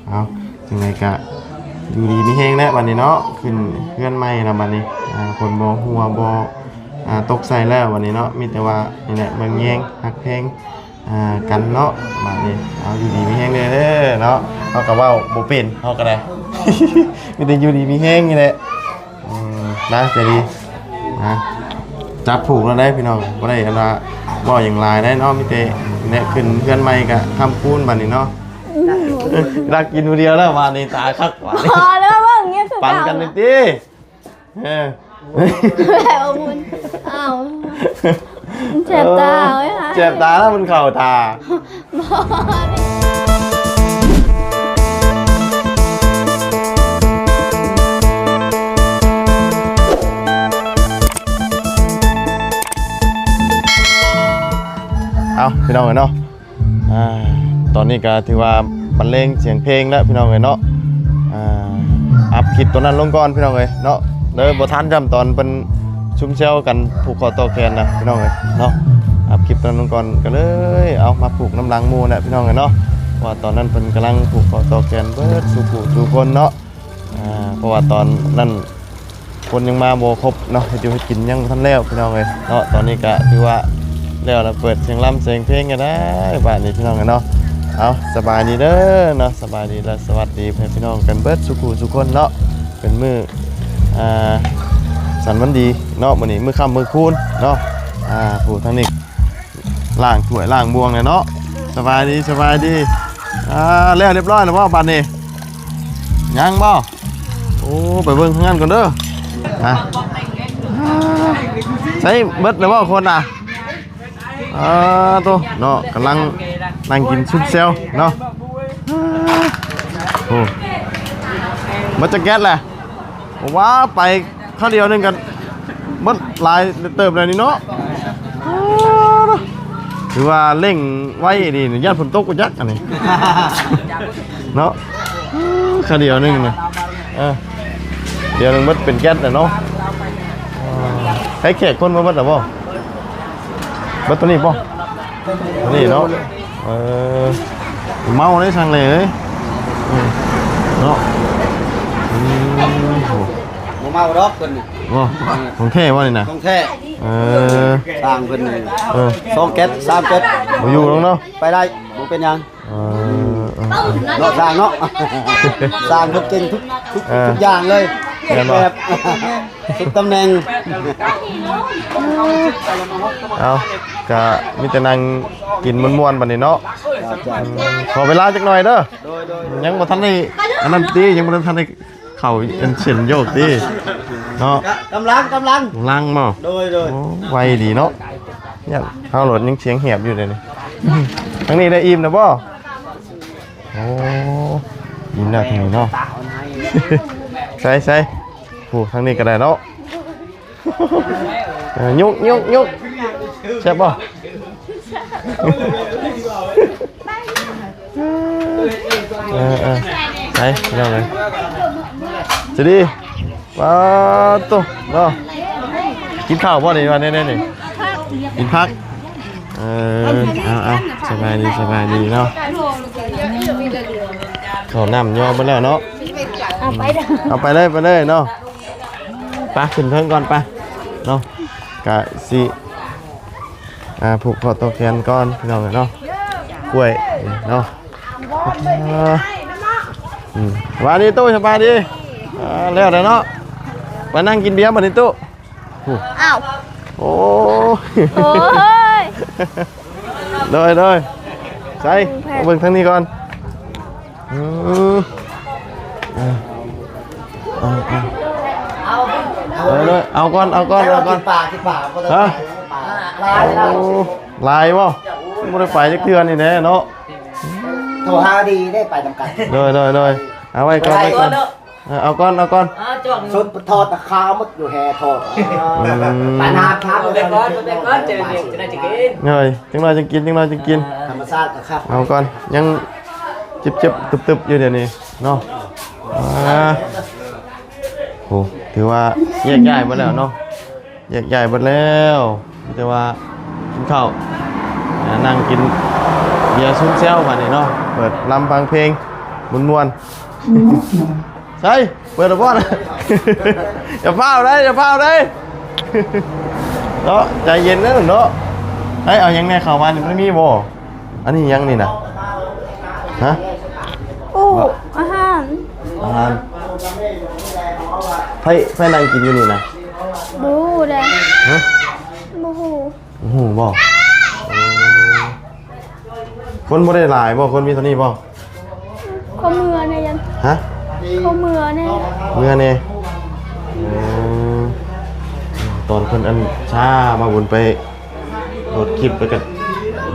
ເອົາ ຈັ່ງໃດກະຢູ່ດີມີແຮງແລ້ວບັດນີ້ເນາະ ຂຶ້ນເຮືອນໃໝ່ແລ້ວບັດນີ້ ອ່າ ຝົນບໍ່ຮົ່ວບໍ່ ອ່າ ຕົກໃສ່ແລ້ວບັດນີ້ເນາະ ມີແຕ່ວ່ານີ້ແຫຼະ ເບິ່ງແຍງຮັກແພງ ອ່າ ກັນເນາະ ບາດນີ້ ເອົາ ຢູ່ດີມີແຮງເດີ້ເນາະ ເຮົາກໍເວົ້າບໍ່ເປັນ ເຮົາກໍໄດ້ ມີແຕ່ຢູ່ດີມີແຮງນີ້ແຫຼະ ອືມ ນະ ໃຈດີ ນະ ຈັບຜູກແລ້ວໄດ໋ພີ່ນ້ອງ ບໍ່ໄດ້ອັນວ່າເວົ້າຫຍັງຫຼາຍໄດ໋ເນາະ ມີແຕ່ແນະ ຂຶ້ນເຮືອນໃໝ່ກະຄ້ຳຄູນບາດນີ້ເນາະ ລັກກິນຜູ້ດຽວແລ້ວບາດນີ້ ຕາຍຄັກບາດນີ້ ພໍແລ້ວ ເບິ່ງເງຍ ປັ່ນກັນແດ່ຕິ ເອີ ແລ້ວມັນ ອ້າວ ແສບຕາເວີຍ ແສບຕາແລ້ວມັນເຂົ້າຕາ ບໍ່ ເອົາ ພີ່ນ້ອງເອີຍເນາະ ອ່າ ຕອນນີ້ກໍຖືວ່າບັນເລງສຽງເພງແລ້ວພີ່ນ້ອງເອີຍເນາະ ອ່າ ອັບຄລິບຕົວນັ້ນລົງກ່ອນພີ່ນ້ອງເອີຍເນາະ ເລີຍບໍ່ທັນຊ້ຳຕອນເພິ່ນຊຸມແຊວກັນຜູກຂໍ້ຕໍ່ແຂນນະພີ່ນ້ອງເອີຍເນາະ ອັບຄລິບຕົວນັ້ນລົງກ່ອນ ກໍເລີຍເອົາມາຜູກນຳຫຼັງໝູ່ແຫຼະພີ່ນ້ອງເອີຍເນາະ ເພາະວ່າຕອນນັ້ນເພິ່ນກຳລັງຜູກຂໍ້ຕໍ່ແຂນເບິດສູ່ຜູ້ສູ່ຄົນເນາະ ອ່າ ເພາະວ່າຕອນນັ້ນ ຄົນຍັງມາບໍ່ຄົບເນາະ ເຮັດຢູ່ເຮັດກິນຍັງບໍ່ທັນແລ້ວພີ່ນ້ອງເອີຍເນາະ ຕອນນີ້ກະຖືວ່າແລ້ວລະ ເປີດສຽງລຳສຽງເພງກັນໄດ້ບາດນີ້ພີ່ນ້ອງເອີຍເນາະ ເອົາ ສະບາຍດີເດີເນາະ ສະບາຍດີ ແລະ ສະຫວັດດີພໍ່ແມ່ພີ່ນ້ອງກັນເບິດສູ່ຜູ້ສູ່ຄົນເນາະ ເປັນມື້ ອ່າ ສັນວັນດີເນາະ ມື້ນີ້ມື້ຄ່ຳມື້ຄູນເນາະ ອ່າ ຜູ້ທາງນີ້ ລ້າງຖ້ວຍລ້າງບ່ວງແຫຼະເນາະ ສະບາຍດີ ສະບາຍດີ ອ່າ ແລ້ວຮຽບຮ້ອຍແລ້ວບໍ່ບາດນີ້ ຍັງບໍ່ ໂອ້ ໄປເບິ່ງທາງນັ້ນກ່ອນເດີ ອ່າ ໃສເບິດແລ້ວບໍ່ຄົນນະ ອ່າ ໂຕເນາະ ກຳລັງນັ່ງກິນຊຸມແຊວເນາະ ໂອ້ ເບິດຈັກແກັດແຫຼະ ວ່າໄປຄາວດຽວໜຶ່ງກໍເບິດຫຼາຍເຕີບແລ້ວນີ້ເນາະ ຖືວ່າເລັ່ງໄວດີ ຢ້ານຝົນຕົກບໍ່ຈັກອັນນີ້ເນາະ ຄາວດຽວໜຶ່ງນະ ເອີ ດຽວໜຶ່ງເບິດເປັນແກັດແລ້ວເນາະ ໃຫ້ແຂກຄົນມາເບິດແລ້ວບໍ່? ເບິດຕົວນີ້ບໍ່? ຕົວນີ້ເນາະ ເອີ ເມົາເດ້ຊ່າງເລີຍ ເນາະ ອືມ ໂອ້ ບໍ່ເມົາດອກເພິ່ນນີ້ ບໍ່ ຂອງແທ້ບໍ່ນີ້ນະ? ຂອງແທ້ ເອີ ຊ່າງເພິ່ນນີ້ ເອີ ສອງແກັດ ສາມແກັດ ບໍ່ຢູ່ແລ້ວເນາະ ໄປໄດ້ ບໍ່ເປັນຫຍັງ ເອີ ເອີ ເນາະ ຊ່າງເນາະ ຊ່າງເພິ່ນເກັ່ງທຸກ ທຸກ ເອີ ທຸກຢ່າງເລີຍ ແມ່ນບໍ່? ແບບ ທຸກຕຳແໜ່ງ ເອົາ ກະມີແຕ່ນັ່ງກິນມ່ວນໆ ບັດນີ້ເນາະ ເຈົ້າ ເຈົ້າ ຂໍເວລາຈັກໜ່ອຍເດີ ໂດຍ ໂດຍ ຍັງບໍ່ທັນໄດ້ອັນນັ້ນຕິ ຍັງບໍ່ທັນໄດ້ເຂົ້າອັນເຊັ່ນໂຍກຕິ ເນາະ ກະກຳລັງ ກຳລັງ ກຳລັງບໍ່ ໂດຍ ໂດຍ ໂອ້ ໄວດີເນາະ ເຮົາໂລດຍັງສຽງແຫບຢູ່ເດນີ້ ທາງນີ້ໄດ້ອີ່ມແລ້ວບໍ່? ໂອ້ ອີ່ມແລ້ວທາງນີ້ເນາະ ໃສ່ ໃສ່ ໂອ້ ທາງນີ້ກໍໄດ້ເນາະ ເອີ ຍຸກ ຍຸກ ຍຸກ ແຊບບໍ່? ເອີ ເອີ ໄປພີ່ນ້ອງເອີຍ ສະດີ ປາໂຕເນາະ ກິນເຂົ້າບໍ່ນີ້ ວ່າແນວນີ້ ກິນຜັກ ເອີ ເອົາ ເອົາ ສະບາຍດີ ສະບາຍດີເນາະ ເຂົ້ານ້ຳຍໍໄປແລ້ວເນາະ ເອົາໄປເດີ ເອົາໄປເລີຍ ໄປເລີຍເນາະ ໄປ ຂຶ້ນເທິງກ່ອນໄປເນາະ ກະຊິ ອ່າ ຜູກຂໍ້ຕໍ່ແຂນກ່ອນພີ່ນ້ອງເອີຍເນາະ ກ້ວຍເນາະ ອືມ ສະບາຍດີຕູ້ ສະບາຍດີ ອ່າ ແລ້ວແຫຼະເນາະ ໄປນັ່ງກິນເບຍບັດນີ້ຕູ້ ອ້າວ ໂອ້ ໂອ້ຍ ໂດຍ ໂດຍ ໃສ ເບິ່ງທາງນີ້ກ່ອນ ອືມ ເອີ ເອີ ເອີ ເອົາກ່ອນ ເອົາກ່ອນ ເອົາກ່ອນ ປາ ປາ ປາ ຮະ ປາ ຫຼາຍ ໂອ້ ຫຼາຍບໍ່ ບໍ່ໄດ້ໄປຈັກເທື່ອນີ້ແຫຼະເນາະ ໂທຫາດີໄດ້ໄປນຳກັນ ໂດຍ ໂດຍ ໂດຍ ເອົາໄວ້ກ່ອນ ໄວ້ກ່ອນ ເອີ ເອົາກ່ອນ ເອົາກ່ອນ ອ່າ ຈົງ ສຸດຖອດຄາໝົດຢູ່ແຮ່ຖອດ ອືມ ປານຫາຄາ ເອົາໄປກ່ອນ ເອົາໄປກ່ອນ ເຈົ້າເຮັດຈັ່ງໃດຈະກິນ ເອີຍ ຈັກໜ່ອຍຈັ່ງກິນ ຈັກໜ່ອຍຈັ່ງກິນ ທຳມະຊາດກໍຄັກ ເອົາກ່ອນ ຍັງ ເຈັບໆ ຕຶບໆ ຢູ່ດຽວນີ້ເນາະ ອ່າ ໂອ້ ຖືວ່າແຍກຍ້າຍເບິດແລ້ວເນາະ ແຍກຍ້າຍເບິດແລ້ວ ມີແຕ່ວ່າກິນເຂົ້າ ອ່າ ນັ່ງກິນເບຍຊຸນແຊວບາດນີ້ເນາະ ເປີດລຳຟັງເພງ ມ່ວນໆ ໃສ ເປີດລະບໍ່ນະ? ຢ່າຟ້າວໄດ໋ ຢ່າຟ້າວໄດ໋ ເນາະ ໃຈເຢັນເດີເນາະ. ໃຫ້ເອົາຫຍັງແດ່ເຂົ້າມານີ້ ມັນມີບໍ່? ອັນນີ້ຫຍັງນີ້ນະ? ຮະ? ໂອ້ ອາຫານ ອາຫານ. ໃຜ ໃຜນັ່ງກິນຢູ່ນີ້ນະ? ບໍ່ຮູ້ເດ້. ຮະ? ບໍ່ຮູ້. ຮູ້ບໍ່? ເອີ ຄົນບໍ່ໄດ້ຫຼາຍບໍ່? ຄົນມີເທົ່ານີ້ບໍ່? ເຂົາເມືອແດ່. ຮະ? ເຂົາເມືອແດ່. ເມືອແດ່. ເອີ ຕອນເພິ່ນອັນຊ້າ ມາບຸນໄປໂຫຼດຄລິບ ແລ້ວກໍ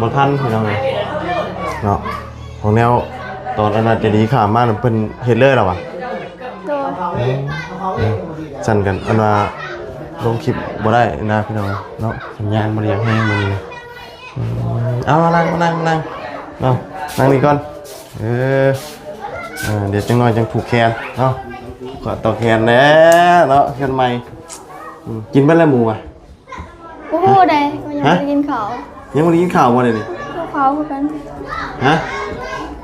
ບໍ່ທັນ ພີ່ນ້ອງເອີຍເນາະ. ຂອງແນວຕອນອັນນັ້ນຈະດີຂ້າມມາ ເພິ່ນເຮັດເລີຍລະຫວາ? ໂດຍ. ເອີ ຊັ້ນກັນ ອັນວ່າລົງຄລິບບໍ່ໄດ້ນະ ພີ່ນ້ອງເນາະ. ສັນຍານບໍ່ໄດ້ຢາກແຮງມື້ນີ້. ອືມ ເອົາ ມານັ່ງ ມານັ່ງ ມານັ່ງເນາະ ນັ່ງນີ້ກ່ອນ. ເອີ ເອີ ດຽວຈັກໜ້ອຍຈັ່ງຜູກແຂນເນາະ ຂໍຕໍ່ແຂນແດ່ເນາະ ເຮືອນໃໝ່. ອືມ ກິນເບິດແລ້ວໝູຫວາ? ບໍ່ຮູ້ເດ້ ຍັງບໍ່ໄດ້ກິນເຂົ້າ. ຍັງບໍ່ໄດ້ກິນເຂົ້າບໍ່ດຽວນີ້? ເຂົ້າຄືກັນ. ຮະ?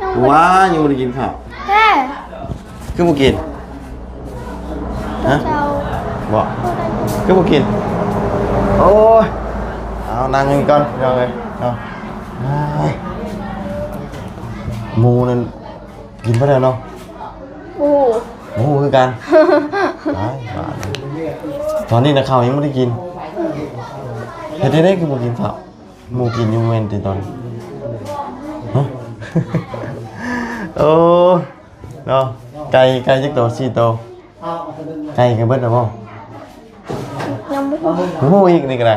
ຍັງບໍ່ໄດ້ ຫວາ ຍັງບໍ່ໄດ້ກິນເຂົ້າ. ແທ້ ຄືບໍ່ກິນ? ຮະ? ເຈົ້າ ບໍ່ ຄືບໍ່ກິນ? ໂອ້ຍ ເອົາ ນັ່ງນີ້ກ່ອນ ພີ່ນ້ອງເອີຍເນາະ. ໝູນັ້ນກິນໄປແລ້ວເນາະ? ໂອ້ ບໍ່ຮູ້ຄືກັນ. ຕາຍ ຕອນນີ້ນະເຂົ້າຍັງບໍ່ໄດ້ກິນ. ເຮັດໄດ້ ຄືບໍ່ກິນເຂົ້າ? ໝູກິນຢູ່ແມ່ນຕິຕອນ ຮະ? ໂອ້ ເນາະ ໄກ່ ໄກ່ຈັກໂຕ? ສີ່ໂຕ. ໄກ່ກໍເບິດແລ້ວບໍ່? ຍັງບໍ່ຮູ້ ບໍ່ຮູ້ອີກນີ້ກໍໄດ້.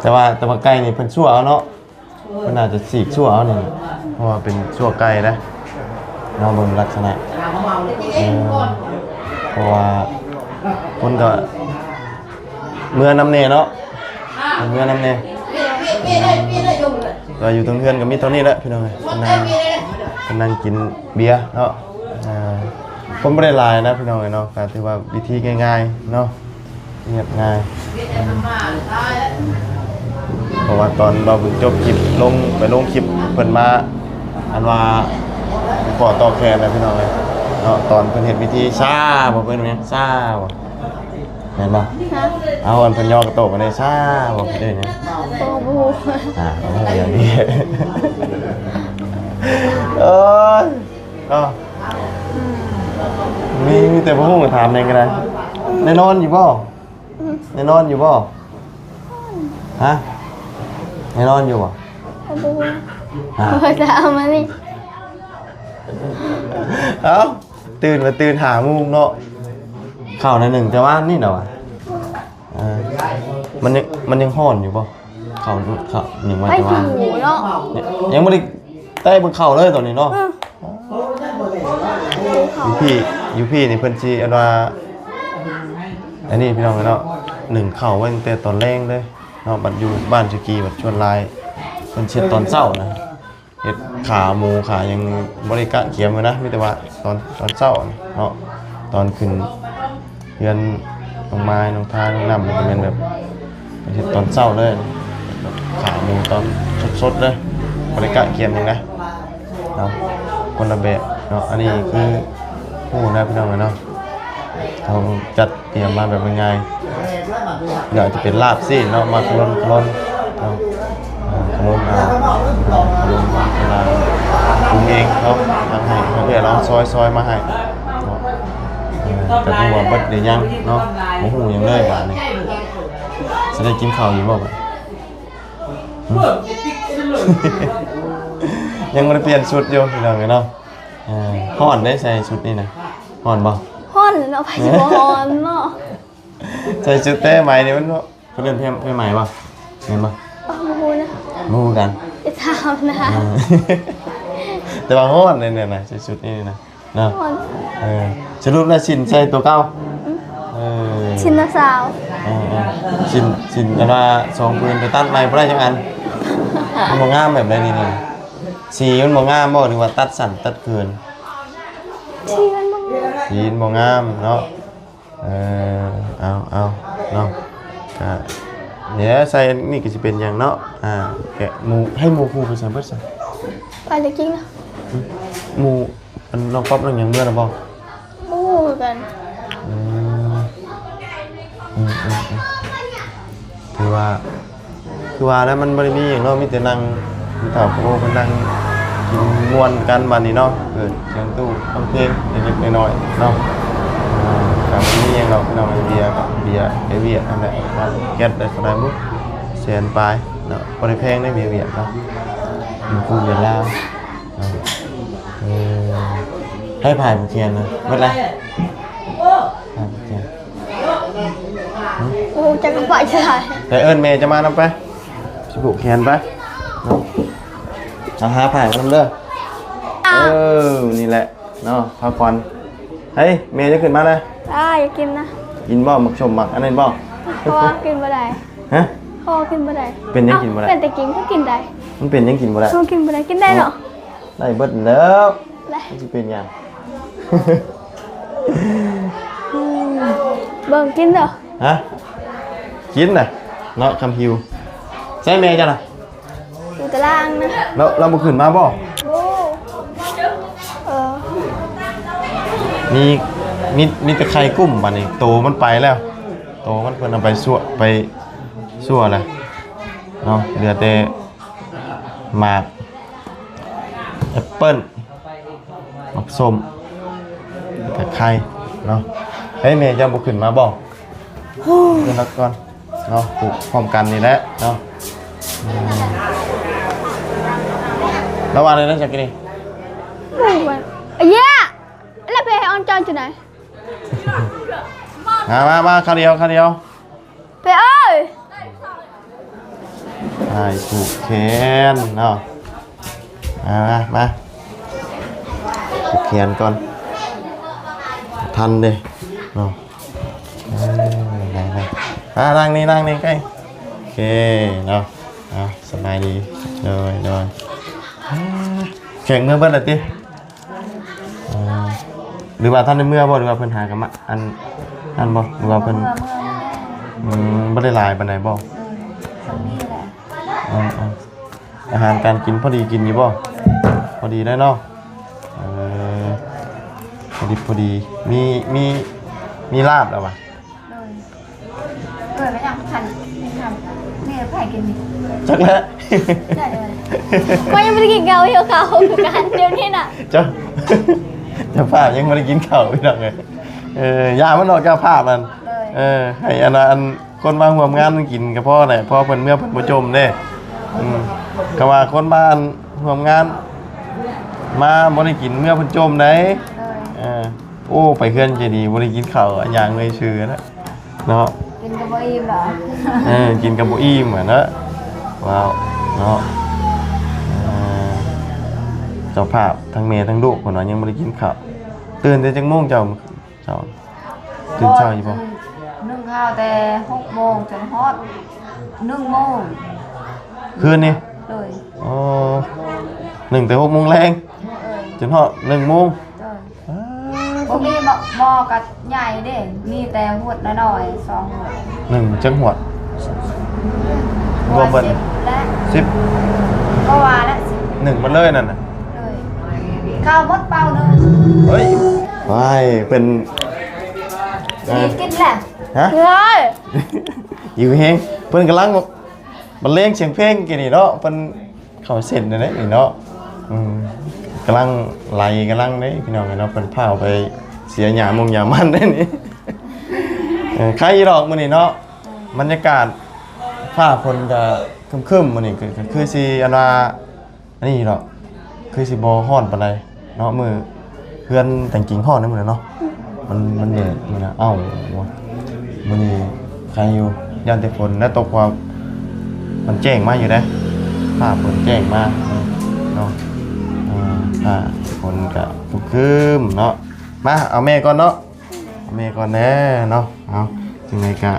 ແຕ່ວ່າ ແຕ່ວ່າໄກ່ນີ້ເພິ່ນຊົ່ວເອົາເນາະ ເພິ່ນອາດຈະສີກຊົ່ວເອົານີ້ ເພາະວ່າເປັນຊົ່ວໄກ່ນະເນາະ ເບິ່ງລັກສະນະ. ເອີ ເພາະວ່າຄົນກໍ ເມືອນຳແດ່ເນາະ ເມືອນຳແດ່. ອືມ ກໍຢູ່ເທິງເຮືອນກໍມີເທົ່ານີ້ແຫຼະ ພີ່ນ້ອງເອີຍ ເພິ່ນນັ່ງ ເພິ່ນນັ່ງກິນເບຍເນາະ. ອ່າ ຄົນບໍ່ໄດ້ຫຼາຍນະ ພີ່ນ້ອງເອີຍເນາະ ກໍຖືວ່າວິທີງ່າຍໆເນາະ ຮຽບງ່າຍ. ອືມ ເພາະວ່າຕອນເຮົາຈົບຄລິບລົງ ໄປລົງຄລິບ ເພິ່ນມາ ອັນວ່າຂໍຕໍ່ແຂນນະ ພີ່ນ້ອງເອີຍເນາະ. ຕອນເພິ່ນເຮັດພິທີຊາບໍ່ ເພິ່ນຫຍັງຊາບໍ່? ແມ່ນບໍ່? ຮະ? ເອົາ ອັນເພິ່ນຍໍກະໂຕກມາໄດ້ຊາບໍ່? ເພິ່ນເອີ້ນຫຍັງ? ໂອ້ ບໍ່ຮູ້. ອ່າ ບໍ່ຮູ້ຢ່າງດີ. ເອີຍ ເນາະ ອືມ ມີ ມີແຕ່ບໍ່ຮູ້ ຖາມແນວກໍໄດ້. ອືມ ໄດ້ນອນຢູ່ບໍ່? ອືມ ໄດ້ນອນຢູ່ບໍ່? ຮະ? ໄດ້ນອນຢູ່ບໍ່? ໂອ້ ບໍ່ຮູ້. ອ່າ ເອີ ຈະເອົາມານີ້ ເອົ້າ ຕື່ນມາຕື່ນຫ້າໂມງເນາະ ເຂົ້າໜ້ອຍໜຶ່ງແຕ່ວານນີ້ນະຫວາ. ເອີ ມັນຍັງ ມັນຍັງຮ້ອນຢູ່ບໍ່? ເຂົ້າ ເຂົ້າໜຶ່ງມາແຕ່ວານ ເນາະ ຍັງບໍ່ໄດ້ແຕະເບິ່ງເຂົ້າເລີຍຕອນນີ້ເນາະ. ເອີ ຢູ່ພີ້ ຢູ່ພີ້ນີ້ເພິ່ນຊິອັນວ່າ ອັນນີ້ພີ່ນ້ອງເນາະ ໜຶ້ງເຂົ້າໄວ້ຕັ້ງແຕ່ຕອນແລງເລີຍເນາະ. ບັດຢູ່ບ້ານສຸກີ ບັດສ່ວນຫຼາຍເພິ່ນຊິເຮັດຕອນເຊົ້ານະ. ເຮັດຂາໝູຂາຫຍັງບໍ່ໄດ້ກະກຽມໄວ້ນະ ມີແຕ່ວ່າຕອນ ຕອນເຊົ້າເນາະ ຕອນຂຶ້ນເຮືອນນ້ອງມາຍ ນ້ອງທາ ນ້ອງນ້ຳ ມັນຈະແມ່ນແບບເຮັດຕອນເຊົ້າເລີຍ ຂາໝູຕອນສົດໆເລີຍ ບໍ່ໄດ້ກະກຽມຫຍັງນະເນາະ ຄົນລະແບບເນາະ. ອັນນີ້ຄື ໂອ້ ນະ ພີ່ນ້ອງເອີຍເນາະ ເຮົາຈັດຕຽມມາແບບງ່າຍໆ ດຽວອາດຈະເປັນລາບຊີ້ນເນາະ ມາຂະຫຼົ່ນ ຂະຫຼົ່ນເນາະ ເອີ ຂະຫຼົ່ນເອົາ ຂະຫຼົ່ນເວລາປຸງເອງເນາະ ທາງໃຫ້ເອື້ອຍລາວຊອຍ ຊອຍມາໃຫ້ເນາະ. ເອີ ຈັກຮູ້ວ່າເບິດຫຼືຍັງເນາະ ບໍ່ຮູ້ຫຍັງເລີຍບາດນີ້. ຊິໄດ້ກິນເຂົ້າຢູ່ບໍ່ບາດ? ຫຶ? ຍັງບໍ່ໄດ້ປ່ຽນຊຸດຢູ່ ພີ່ນ້ອງເອີຍເນາະ. ເອີ ຮ້ອນເດ້ ໃສ່ຊຸດນີ້ນະ ຮ້ອນບໍ່? ຮ້ອນເນາະ ໃຜຊິບໍ່ຮ້ອນເນາະ. ໃສ່ຊຸດແຕ່ໃໝນີ້ມັນ ເພິ່ນເອີ້ນຜ້າ ຜ້າໄໝບໍ່? ແມ່ນບໍ່? ເອີ ບໍ່ຮູ້ນະ ບໍ່ຮູ້ຄືກັນ ໄປຖາມນະ. ເອີ ແຕ່ວ່າຮ້ອນເດ້ນະ ໃສ່ຊຸດນີ້ນະເນາະ. ເອີ ສະຫຼຸບແລ້ວສິ້ນໃສ່ຕົວເກົ່າ? ອືມ ເອີ ສິ້ນລະຊາວ. ເອີ ເອີ ສິ້ນ ສິ້ນອັນວ່າສອງຜືນ ໄປຕັດໃໝ່ບໍ່ໄດ້ຈັກອັນ ມັນບໍ່ງາມແບບໃດນີ້ ນີ້ ສີມັນບໍ່ງາມບໍ່ ຫຼືວ່າຕັດສັ້ນຕັດເຂີນ? ສີມັນບໍ່ງາມ ສີມັນບໍ່ງາມເນາະ. ເອີ ເອົາ ເອົາເນາະ ກະ ດຽວໃສ່ອັນນີ້ກໍຊິເປັນຫຍັງເນາະ. ອ່າ ແກະໝູ ໃຫ້ໝູຄູ່ໄປໃສເບິດຊະ? ໄປແລ້ວກິນນະ. ອືມ ໝູ່ ອັນນ້ອງປັອບນ້ອງຫຍັງເມືອແລ້ວບໍ່? ບໍ່ຮູ້ຄືກັນ. ອືມ ອືມ ອືມ ອືມ ຖືວ່າ ຄືວ່າແລ້ວ ມັນບໍ່ໄດ້ມີຫຍັງເນາະ ມີແຕ່ນັ່ງ ຜູ້ເຖົ້າຜູ້ໂອເພິ່ນນັ່ງກິນມ່ວນກັນບາດນີ້ເນາະ. ເປີດສຽງຕູ້ຟັງເພງເລັກໆນ້ອຍໆເນາະ. ອ່າ ກໍບໍ່ມີຫຍັງດອກພີ່ນ້ອງ ເບຍ ເບຍໄປວຽດຫັ້ນແຫຼະເນາະ. ແກັດໄດ້ເທົ່າໃດບຸ ແສນປາຍເນາະ. ບໍ່ໄດ້ແພງເດ້ເບຍວຽດເນາະ ຢູ່ພູວຽດລາວ. ເອີ ໃຫ້ພາຍຜູ້ຂຽນນະ ເບິດລະ ພາຍຜູ້ຂຽນ. ໂອ້ ຈັກກະປະຈະໄດ້ ໄປເອີ້ນແມ່ຈະມານຳໄປ ຊິຜູກແຂນໄປເນາະ. ເອົາ ຫາພາຍມານຳເດີ. ເອີ ນີ້ແຫຼະເນາະ ພາຂວັນ. ເຮີ້ຍ ແມ່ຈະຂຶ້ນມາແລ້ວ. ອ້າ ຢາກກິນນະ. ກິນບໍ່ ໝາກສົ້ມ ໝາກອັນນັ້ນບໍ່? ເພາະວ່າກິນບໍ່ໄດ້. ຮະ? ເພາະວ່າກິນບໍ່ໄດ້. ເປັນຫຍັງກິນບໍ່ໄດ້? ເອົ້າ ເປັນແຕ່ກິນ ກໍກິນໄດ້. ມັນເປັນຫຍັງກິນບໍ່ໄດ້? ມັນກິນບໍ່ໄດ້ ກິນໄດ້ເນາະ. ໄດ້ເບິດແລ້ວ. ໄດ້ ມັນຊິເປັນຫຍັງ? ເບິ່ງກິນເດີ. ຮະ? ກິນນະ ເນາະ ຄຳຫິວ. ໃສແມ່ເຈົ້ານະ? ຢູ່ຕາລ່າງນະ. ແລ້ວ ແລ້ວບໍ່ຂຶ້ນມາບໍ່? ບໍ່. ເອີ ມີ ມີ ມີແຕ່ໄຂ່ກຸ້ມບາດນີ້ ໂຕມັນໄປແລ້ວ. ໂຕມັນເພິ່ນເອົາໄປຊົ່ວ ໄປຊົ່ວແລ້ວເນາະ. ເຫຼືອແຕ່ໝາກແອັບເປິ້ນ ໝາກສົ້ມ ແລ້ວກະໄຂ່ເນາະ. ເຮີ້ຍ ແມ່ເຈົ້າບໍ່ຂຶ້ນມາບໍ່? ຂຶ້ນມາກ່ອນເນາະ ປູກພ້ອມກັນນີ້ແຫຼະເນາະ. ອືມ ລະວ່າໄດ້ຈັກກີ້ນີ້ ອາເຢຍ ແລ້ວໄປອອນຈອນຈັ່ງໃດ? ມາ ມາ ມາ ຄາວດຽວ ຄາວດຽວ. ໄປເອີຍ ອ້າຍຜູກແຂນເນາະ. ມາ ມາ ມາ ຜູກແຂນກ່ອນ ທັນເດ້ເນາະ. ເອີ ໄດ້ ໄດ້ ມານັ່ງນີ້ ນັ່ງນີ້ໃກ້. ໂອເຄເນາະ. ເອົາ ສະບາຍດີ. ໂດຍ ໂດຍ. ອ່າ ແຂກເມືອເບິດແລ້ວຕິ? ເອີ ຫຼືວ່າທັນໄດ້ເມືອບໍ່ ຫຼືວ່າເພິ່ນຫາກັນມາ ອັນນັ້ນບໍ່ ຫຼືວ່າເພິ່ນ ອືມ ບໍ່ໄດ້ຫຼາຍປານໃດບໍ່? ເອີ ສ່ຳນີ້ແຫຼະ. ເອີ ເອີ ອາຫານການກິນພໍດີກິນຢູ່ບໍ່? ພໍດີໄດ້ເນາະ. ເອີ ພໍດີ ພໍດີ. ມີ ມີ ມີລາບແລ້ວຫວາ? ໂດຍ. ເອີ ແລ້ວຍັງທັນ ທັນ ແມ່ໃຜກິນນີ້? ຈັກແຫຼະ ຂ້ອຍຍັງບໍ່ໄດ້ກິນເຂົ້າ ຫິວເຂົ້າຄືກັນດຽວນີ້ນະ. ເຈົ້າ ເຈົ້າພາບຍັງບໍ່ໄດ້ກິນເຂົ້າ ພີ່ນ້ອງເອີຍ. ເອີ ຢ່າມັນດອກ ເຈົ້າພາບນັ້ນ. ໂດຍ. ເອີ ໃຫ້ອັນ ອັນຄົນມາຮ່ວມງານກິນກໍພໍແຫຼະ ເພາະເພິ່ນເມືອເພິ່ນບໍ່ຈົ່ມເດ້. ອືມ ຄຳວ່າຄົນມາຮ່ວມງານມາບໍ່ໄດ້ກິນ ເມືອເພິ່ນຈົ່ມໄດ໋. ໂດຍ. ເອີ ໂອ້ ໄປເຮືອນໃຈດີ ບໍ່ໄດ້ກິນເຂົ້າ ອັນຫຍັງເລີຍຊື່ນະ. ເນາະ ກິນກໍບໍ່ອີ່ມດອກ. ເອີ ກິນກໍບໍ່ອີ່ມຫັ້ນນະ. ວ້າວ ເນາະ ເອີ ເຈົ້າພາບທັງແມ່ທັງລູກພຸ້ນວ່າຍັງບໍ່ໄດ້ກິນເຂົ້າ. ຕື່ນແຕ່ຈັກໂມງເຈົ້າ ເຈົ້າ ຕື່ນເຊົ້າຢູ່ບໍ່? ຕື່ນ ໜຶ່ງເຂົ້າແຕ່ຫົກໂມງຈົນຮອດໜຶ່ງໂມງ ຄືນນີ້. ໂດຍ. ອໍ ໜຶ່ງແຕ່ຫົກໂມງແລງ ໂດຍ ຈົນຮອດໜຶ່ງໂມງ. ໂດຍ. ອ້າ ບໍ່ມີໝໍ ໝໍກໍໃຫຍ່ເດ້ ມີແຕ່ຫວດນ້ອຍໆ ສອງຫວດ. ໜຶ່ງຈັກຫວດ? ຮວມເບິດ ສິບ ແລະ ສິບ ກໍວ່າແລະ ໜຶ່ງໝົດເລີຍນັ້ນນະ. ໂດຍ. ເຂົ້າໝົດເປົາໜຶ່ງ. ເຮີ້ຍ ວ້າຍ ເພິ່ນ ຊິກິນແຫຼະ. ຮະ? ເຮີ້ຍ ຫິວແຮງ. ເພິ່ນກຳລັງບັນເລງສຽງເພງກີ້ນີ້ເນາະ ເພິ່ນ ເຂົ້າເສັ້ນແນວໃດນີ້ເນາະ. ອືມ ກຳລັງໄຫຼກຳລັງເດ້ພີ່ນ້ອງເອີຍເນາະ ເພິ່ນພາໄປເສຍຫຍ້າມົງຫຍ້າມັນເດ້ນີ້. ເອີ ໄຄຢູ່ດອກມື້ນີ້ເນາະ ບັນຍາກາດຟ້າຝົນກະຄຶ້ມໆ ມື້ນີ້ ກະ ກະຄືຊິອັນວ່າ ອັນນີ້ດອກ ຄືຊິບໍ່ຮ້ອນປານໃດເນາະ. ມື້ ເຮືອນແຕ່ງກິ່ງຮ້ອນໃນມື້ນັ້ນເນາະ ມັນ ມັນແດດມື້ນະ. ເອົ້າ ມື້ນີ້ໄຄຢູ່ ຢ້ານແຕ່ຝົນແລ້ວຕົກ ວ່າມັນແຈ້ງມາຢູ່ເດ້ ຟ້າຝົນແຈ້ງມາເນາະ. ອ່າ ຟ້າຝົນກະຄຶ້ມໆເນາະ. ມາ ເອົາແມ່ກ່ອນເນາະ ເອົາແມ່ກ່ອນແດ່ເນາະ. ເອົາ ຈັ່ງໃດກະ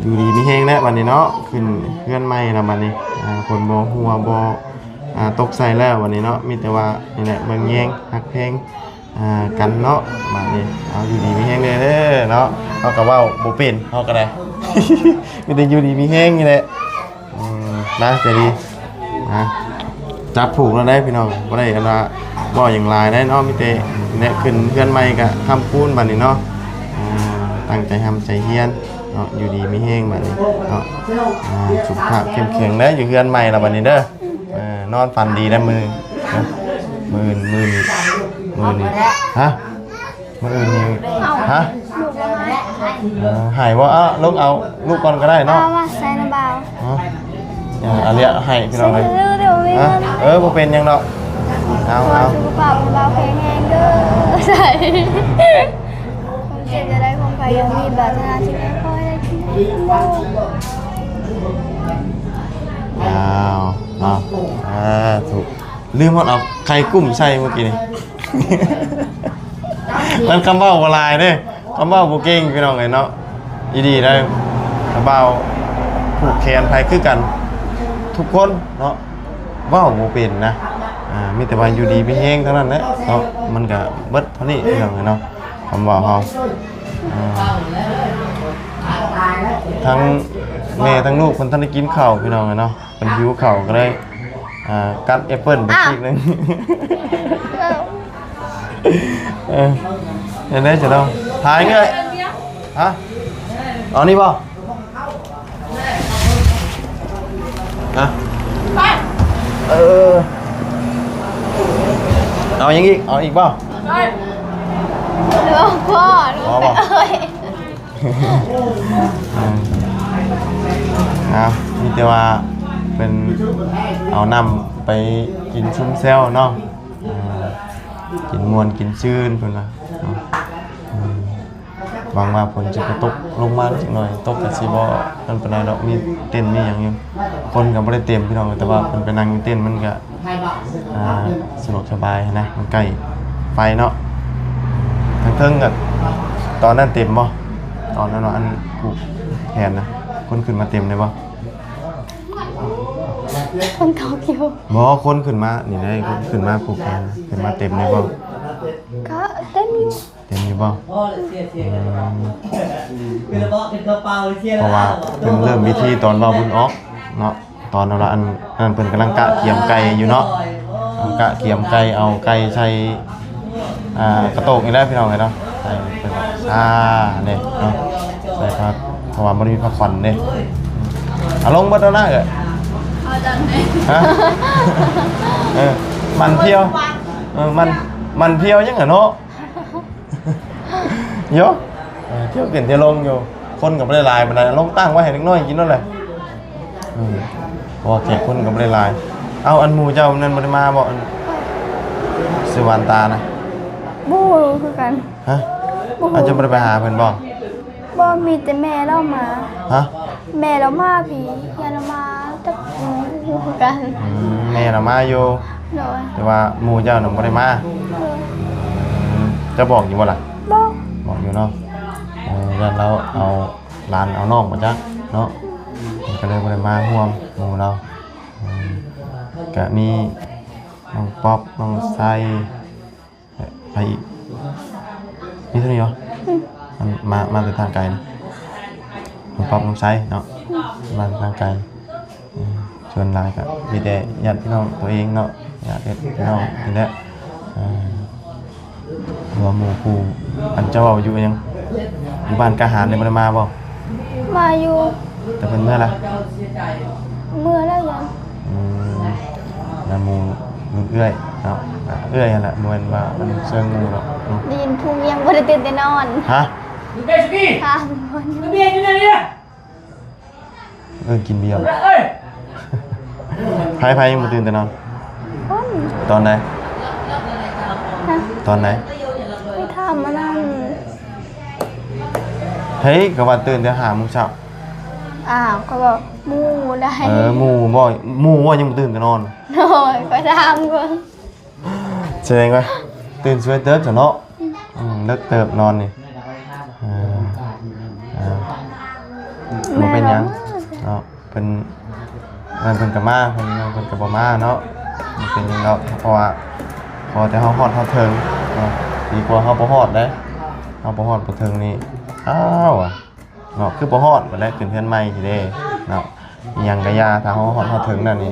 ຢູ່ດີມີແຮງແລ້ວບັດນີ້ເນາະ ຂຶ້ນເຮືອນໃໝ່ແລ້ວບັດນີ້. ອ່າ ຝົນບໍ່ຮົ່ວ ບໍ່ ອ່າ ຕົກໃສ່ແລ້ວບັດນີ້ເນາະ ມີແຕ່ວ່ານີ້ແຫຼະ ເບິ່ງແຍງ ຮັກແພງ ອ່າ ກັນເນາະ ບາດນີ້. ເອົາ ຢູ່ດີມີແຮງເດີເນາະ. ເຮົາກໍເວົ້າບໍ່ເປັນ ເຮົາກໍໄດ້ ມີແຕ່ຢູ່ດີມີແຮງນີ້ແຫຼະ. ອືມ ນະ ໃຈດີ ນະ. ຈັບຜູກແລ້ວໄດ໋ພີ່ນ້ອງ ບໍ່ໄດ້ອັນວ່າເວົ້າຫຍັງຫຼາຍໄດ໋ເນາະ ມີແຕ່ແນະ ຂຶ້ນເຮືອນໃໝ່ກະຄ້ຳຄູນບັດນີ້ເນາະ. ອ່າ ຕັ້ງໃຈຮ່ຳໃຈຮຽນເນາະ ຢູ່ດີມີແຮງບັດນີ້ເນາະ. ອ່າ ສຸຂະພາບເຂັ້ມແຂງເດີ ຢູ່ເຮືອນໃໝ່ລະບັດນີ້ເດີ. ເອີ ນອນຝັນດີໄດ໋ມື້ນີ້ ມື້ອື່ນ ມື້ອື່ນ ມື້ນີ້ ຮະ ມື້ອື່ນນີ້ ຮະ ລູກບໍ່ໃຫ້ ເອີ ໃຫ້ບໍ່? ເອົາ ລົງເອົາລູກກ່ອນກໍໄດ້ເນາະ. ເອົາມາໃສ່ນຳບ່າວ ຮະ ເອົາລຽກໃຫ້ພີ່ນ້ອງເອີຍ ໃສ່ເດີ ບໍ່ມີເງິນ ເອີ ບໍ່ເປັນຫຍັງດອກ. ເອົາ ເອົາ ສຸຂະພາບບ່າວແຂງແຮງເດີ ໃສ່ ຄວາມເຈັບຢ່າໄດ້ ຄວາມໄຂ້ຢ່າມີ ປາດຖະໜາສິ່ງໃດຂໍໃຫ້ໄດ້ ກິນໄດ້ ກິນໄດ້. ອ້າວ ເນາະ ສາທຸ ລືມຮອດເອົາໄຂ່ກຸ້ມໃສ່ມື້ກີ້ນີ້. ມັນຄຳເວົ້າບໍ່ຫຼາຍເດ້ ຄຳເວົ້າບໍ່ເກັ່ງພີ່ນ້ອງເອີຍເນາະ. ອີ່ດີໄດ໋ ບ່າວຜູກແຂນໃຜຄືກັນທຸກຄົນເນາະ ເວົ້າບໍ່ເປັນນະ. ອ່າ ມີແຕ່ວ່າຢູ່ດີມີແຮງເທົ່ານັ້ນແຫຼະເນາະ ມັນກະເບິດເທົ່ານີ້ພີ່ນ້ອງເອີຍເນາະ ຄຳເວົ້າເຮົາ. ອ່າ ທັງແມ່ທັງລູກເພິ່ນທັນໄດ້ກິນເຂົ້າພີ່ນ້ອງເອີຍເນາະ ເພິ່ນຫິວເຂົ້າກໍເລີຍ ອ່າ ກັດແອັບເປິ້ນໄປ ອ້າວ ຊີກໜຶ່ງ. ເອີ ເຮັດໄດ້ຊະເນາະ ຖ່າຍເອື້ອຍ ຮະ ເອົານີ້ບໍ່? ຮະ ເອີ ເອົາຫຍັງອີກ? ເອົາອີກບໍ່? ບໍ່ ພໍ ພໍບໍ່? ເອົາ ມີແຕ່ວ່າເພິ່ນເອົານ້ຳໄປກິນຊຸມແຊວເນາະ ເອີ ກິນມ່ວນກິນຊື່ນເພິ່ນວ່າເນາະ. ເອີ ຫວັງວ່າຝົນຊິບໍ່ຕົກລົງມາຈັກໜ້ອຍ ຕົກກໍຊິບໍ່ນັ້ນປານໃດດອກ ມີເຕັນມີຫຍັງຢູ່ ຄົນກໍບໍ່ໄດ້ເຕັມພີ່ນ້ອງ ແຕ່ວ່າເພິ່ນໄປນັ່ງຢູ່ເຕັນມັນກໍ ອ່າ ສະດວກສະບາຍນະ ມັນໃກ້ໄຟເນາະ. ທາງເທິງກໍຕອນນັ້ນເຕັມບໍ່? ຕອນນັ້ນວ່າອັນຜູກແຂນນະ ຄົນຂຶ້ນມາເຕັມໄດ້ບໍ່? ຄົນຕົກຢູ່ ບໍ່ ຄົນຂຶ້ນມານີ້ໄດ໋ ຄົນຂຶ້ນມາຜູກແຂນ ຂຶ້ນມາເຕັມໄດ້ບໍ່? ກໍເຕັມຢູ່ ເຫັນຢູ່ບໍ່? ອືມ ເພາະວ່າເພິ່ນເລີ່ມພິທີຕອນເວົ້າບຸນອອກເນາະ ຕອນນັ້ນລະ ອັນນັ້ນເພິ່ນກຳລັງກະກຽມໄກ່ຢູ່ເນາະ ກະກຽມໄກ່ ເອົາໄກ່ໃສ່ ອ່າ ກະໂຕກນີ້ແຫຼະພີ່ນ້ອງເອີຍເນາະ ໃສ່ເພິ່ນ ອ່າ ນີ້ເນາະ ໃສ່ຜ້າ ເພາະວ່າບໍ່ໄດ້ມີຜ້າຂວັນເດ້. ເອົາລົງເບິດແລ້ວນະເອີຍ ຮະ ເອີ ມັນພຽວ ເອີ ມັນ ມັນພຽວຫຍັງຫັ້ນເນາະ. ໂຢ ເອີ ທ່ຽວຂຶ້ນທ່ຽວລົງຢູ່ ຄົນກໍບໍ່ໄດ້ຫຼາຍປານໃດ ລົງຕັ້ງໄວ້ໃຫ້ເດັກນ້ອຍກິນໂລດແຫຼະ ອືມ ເພາະວ່າແຂກຄົນກໍບໍ່ໄດ້ຫຼາຍ. ເອົາ ອັນໝູ່ເຈົ້ານັ້ນບໍ່ໄດ້ມາບໍ່? ອັນຊື່ຫວານຕານະ ບໍ່ຮູ້ຄືກັນ. ຮະ ບໍ່ຮູ້ ເຈົ້າບໍ່ໄດ້ໄປຫາເພິ່ນບໍ່? ບໍ່ ມີແຕ່ແມ່ລາວມາ. ຮະ ແມ່ລາວມາພີ້ ຍາລາວມາ ຈັກ ອືມ ບໍ່ຮູ້ຄືກັນ. ອືມ ແມ່ລາວມາຢູ່ ໂດຍ ແຕ່ວ່າໝູ່ເຈົ້ານະບໍ່ໄດ້ມາ. ໂດຍ ອືມ ເຈົ້າບອກຢູ່ບໍ່ລະ? ບອກ ບອກຢູ່ເນາະ. ເອີ ຢ້ານລາວເອົາຫຼານເອົານ້ອງບໍ່ຈັກເນາະ ກໍເລີຍບໍ່ໄດ້ມາຮ່ວມໝູ່ລາວ. ອືມ ກະມີນ້ອງປັອບ ນ້ອງໄຊ ໃຜອີກ? ມີເທົ່ານີ້ຫວະ? ອືມ ອັນ ມາ ມາແຕ່ທາງໄກນະ ນ້ອງປັອບ ນ້ອງໄຊເນາະ ອືມ ມາແຕ່ທາງໄກ. ອືມ ສ່ວນຫຼາຍກະມີແຕ່ຍາດພີ່ນ້ອງຕົວເອງເນາະ ຍາດພີ່ນ້ອງນີ້ແຫຼະ. ເອີ ຫຼືວ່າໝູ່ຄູ່ ອັນເຈົ້າເວົ້າຢູ່ຫຍັງ ຢູ່ບ້ານກາຫານນີ້ບໍ່ໄດ້ມາບໍ່? ມາຢູ່ ແຕ່ເພິ່ນເມືອລະ? ເມືອແລ້ວຍັງ. ອືມ ແລ້ວໝູ່ລຸ້ນເອື້ອຍເນາະ ເອື້ອຍຫັ້ນແຫຼະ ບໍ່ແມ່ນວ່າອັນເຊີງໝູ່ດອກເນາະ. ໄດ້ຍິນຜູ້ວຽງບໍ່ໄດ້ຕື່ນແຕ່ນອນ. ຮະ? ຖາມກ່ອນ. ເອີ້ນກິນເບຍ. ໃຜ ໃຜຍັງບໍ່ຕື່ນແຕ່ນອນ? ຄົນ ຕອນໃດ? ຮະ? ຕອນໃດ? ໄປຖາມອັນນັ້ນ. ເຮີ້ຍ ກໍວ່າຕື່ນແຕ່ຫ້າໂມງເຊົ້າ. ອ້າວ ຂ້ອຍບອກໝູ່ໄດ໋. ເອີ ໝູ່ບໍ່? ໝູ່ບໍ່ຍັງບໍ່ຕື່ນແຕ່ນອນ? ໂດຍ ຂ້ອຍຖາມເບິ່ງ. ສະແດງວ່າຕື່ນສວຍເຕີບຊະເນາະ. ອືມ ເລິກເຕີບນອນນີ້. ເອີ ເອີ ບໍ່ເປັນຫຍັງເນາະ ເພິ່ນ ນັ້ນເພິ່ນກໍມາ ເພິ່ນ ເພິ່ນກໍບໍ່ມາເນາະ ບໍ່ເປັນຫຍັງດອກ ເພາະວ່າຂໍແຕ່ເຮົາຮອດ ຮອດເຖິງເນາະ ດີກວ່າເຮົາບໍ່ຮອດເດ້. ເຮົາບໍ່ຮອດບໍ່ເຖິງນີ້ ອ້າວ ເນາະ ຄືບໍ່ຮອດບັດໃດ ຂຶ້ນເຮືອນໃໝ່ຊິເດ້ເນາະ ອີ່ຫຍັງກະຢ່າ ຖ້າເຮົາຮອດ ຮອດເຖິງນັ້ນນີ້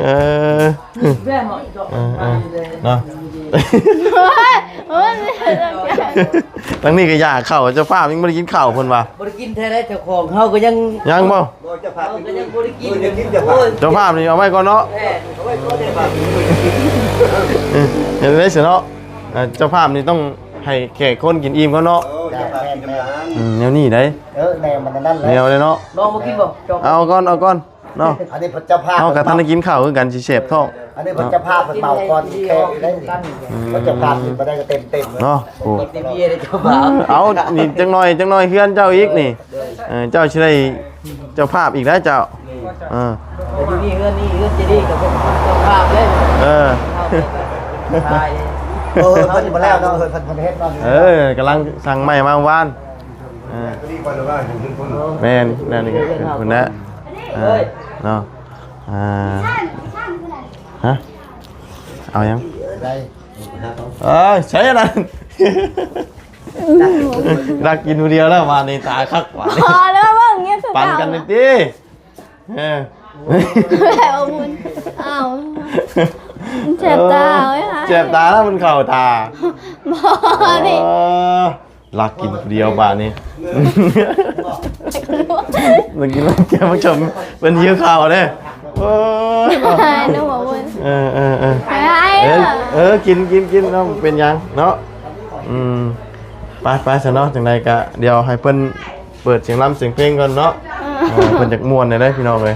ເອີ ແມ່ນບໍ່ ເນາະ ໂອ້ຍ ໂອ້ຍ ທາງນີ້ກໍຢາກເຂົ້າ ເຈົ້າພາບຍັງບໍ່ໄດ້ກິນເຂົ້າເພິ່ນວ່າ ບໍ່ໄດ້ກິນແທ້ໃດ ເຈົ້າຂອງເຮົາກໍຍັງ ຍັງບໍ່? ເຈົ້າພາບ ເຮົາກໍຍັງບໍ່ໄດ້ກິນ ເຈົ້າພາບນີ້ເອົາໄວ້ກ່ອນເນາະ ເອີ ເຮັດໄດ້ຊະເນາະ ເອີ ເຈົ້າພາບນີ້ຕ້ອງໃຫ້ແຂກຄົນກິນອີ່ມກ່ອນເນາະ ເອີ ເຈົ້າພາບກິນນຳ ອືມ ແນວນີ້ໄດ໋ ເອີ ແນວມັນນັ້ນແຫຼະ ແນວເດ້ເນາະ ນ້ອງບໍ່ກິນບໍ່? ເອົາກ່ອນ ເອົາກ່ອນ ເນາະ ອັນນີ້ເຈົ້າພາບ ເຮົາກໍທັນໄດ້ກິນເຂົ້າຄືກັນ ຊິແສບທ້ອງ ອັນນີ້ເພິ່ນເຈົ້າພາບເພິ່ນເໝົາກ່ອນແຂກຢູ່ໄດ໋ນີ້ ອືມ ເພິ່ນເຈົ້າພາບນີ້ບໍ່ໄດ້ກໍເຕັມໆ ເນາະ ໂອ້ ກິນແຕ່ເບຍເດ້ເຈົ້າພາບ ເອົາ ນີ້ຈັກໜ້ອຍ ຈັກໜ້ອຍເຮືອນເຈົ້າອີກນີ້ ເອີ ເຈົ້າຊິໄດ້ເຈົ້າພາບອີກແລ້ວເຈົ້າ ເອີ ຢູ່ນີ້ເຮືອນນີ້ເຮືອນເຈດີກໍເປັນເຈົ້າພາບເດ້ ເອີ ເຮົາໄປຖ່າຍ ເອີ ເພິ່ນບໍ່ແລ້ວເນາະ ເພິ່ນ ເພິ່ນເຮັດເນາະ ເອີ ກຳລັງສັ່ງໄມ້ມາວານ ເອີ ແມ່ນ ແນວນີ້ກໍເປັນພຸ້ນແຫຼະ ເອີ ເນາະ ອ່າ ຮະ ເອົາຫຍັງ ໄດ້ ເອີຍ ໃສ່ອັນນັ້ນ ນັກກິນຜູ້ດຽວແລ້ວ ບາດນີ້ຕາຄັກ ບາດນີ້ ພໍແລ້ວ ເບິ່ງເງິບຄືເກົ່າ ປັນກັນຕິ ເອີ ແບບອົບອຸ່ນ ອ້າວ ແສບຕາເວີຍ ເອີ ຫາ ແສບຕາແລ້ວ ມັນເຂົ້າຕາ ບໍ່ນີ້ ເອີ ລັກກິນຜູ້ດຽວບາດນີ້ ມັນກິນແກງຜັກສົມ ເພິ່ນຫິວເຂົ້າເດ້ ໂອ້ຍ ໜູບໍ່ເວີຍ ເອີ ເອີ ເອີ ເອີ ເອີ ກິນ ກິນ ກິນ ເນາະ ເປັນຫຍັງເນາະ ອືມ ໄປ ໄປຊະເນາະ ຈັ່ງໃດກະດຽວໃຫ້ເພິ່ນ ເປີດສຽງລຳສຽງເພງກ່ອນເນາະ ເອີ ເອີ ເພິ່ນຢາກມ່ວນແດ່ເດ້ພີ່ນ້ອງເອີຍ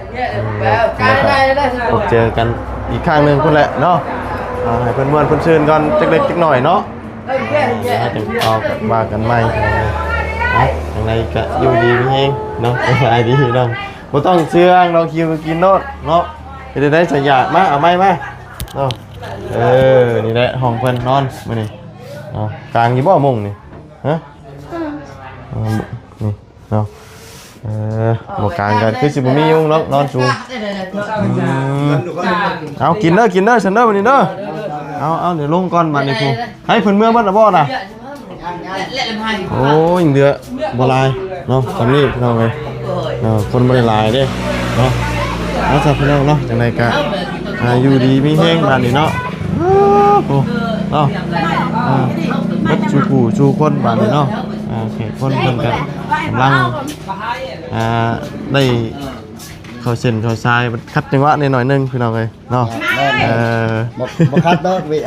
ເອີ ແລ້ວກໍພົບເຈີກັນອີກຄັ້ງໜຶ່ງພຸ້ນແຫຼະເນາະ ເອີ ໃຫ້ເພິ່ນມ່ວນເພິ່ນຊື່ນກ່ອນຈັກເລັກຈັກໜ້ອຍເນາະ ເອີ ແລ້ວຈຶ່ງເອົາກັນ ວ່າກັນໃໝ່ ຈັ່ງໃດກໍຢູ່ດີມີແຮງເນາະ ສະບາຍດີພີ່ນ້ອງ ບໍ່ຕ້ອງເຊື່ອງດອກ ຫິວກໍກິນໂລດເນາະ ເຮັດໃດຊະ ຢາກ ມາ ເອົາໄມ້ມາເນາະ ເອີ ນີ້ແຫຼະຫ້ອງເພິ່ນນອນມື້ນີ້ເນາະ ກາງຢູ່ບໍ່ມຸ້ງນີ້ ຮະ ອືມ ເອີ ນີ້ ເນາະ. ເອີ ບໍ່ກາງກໍຄືຊິບໍ່ມີຍຸງດອກ ນອນສູງ. ອືມ ເອົາ ກິນເດີ ກິນເດີ ຊັ້ນເດີ ບັດນີ້ເດີ. ເອົາ ເອົາ ດຽວລົງກ່ອນບັດນີ້ພຸ້ນ. ໃຫ້ເພິ່ນເມືອເບິດລະບໍ່ນະ? ໂອ້ຍ ຍັງເຫຼືອບໍ່ຫຼາຍເນາະ ສ່ຳນີ້ພີ່ນ້ອງເອີຍ. ເອີ ຄົນບໍ່ໄດ້ຫຼາຍເດ້ເນາະ. ເອົາຊະພີ່ນ້ອງເນາະ ຈັ່ງໃດກໍ ອ່າ ຢູ່ດີມີແຮງບາດນີ້ເນາະ. ໂອ້ ເນາະ ອ່າ ເບິດສູ່ຜູ້ສູ່ຄົນບາດນີ້ເນາະ. ອ່າ ແຂກຄົນເພິ່ນກໍກຳລັງ ອ່າ ໄດ້ເຂົ້າເສັ້ນເຂົ້າສາຍ ຂັດຈັງຫວະໜ້ອຍໜຶ່ງພີ່ນ້ອງເອີຍເນາະ. ແມ່ນໆ ເອີ ບໍ່ ບໍ່ຂັດດອກເວີຍ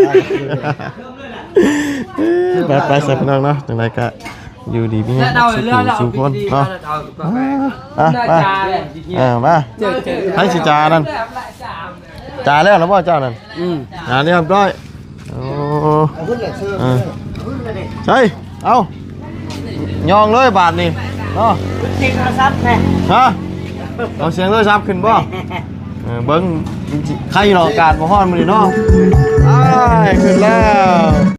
ໄປ ໄປຊະພີ່ນ້ອງເນາະ. ຈັ່ງໃດກໍຢູ່ດີມີແຮງສູ່ຜູ້ສູ່ຄົນເນາະ. ອ່າ ໄປ ເອີ ມາ ໃຜຊິຈ່ານັ້ນ ຈ່າແລ້ວລະບໍ່ເຈົ້ານັ້ນ? ອືມ ອ່າ ຮຽບຮ້ອຍ. ໂອ້ ເອີ ໃຊ່ ເອົາ ຍ່ອງເລີຍບາດນີ້ເນາະ. ເສັງໂທລະສັບແດ່ ຮະ ເອົາສຽງໂທລະສັບຂຶ້ນບໍ່? ເອີ ເບິ່ງ ໄຄເນາະ ອາກາດບໍ່ຮ້ອນມື້ນີ້ເນາະ. ອ້າຍ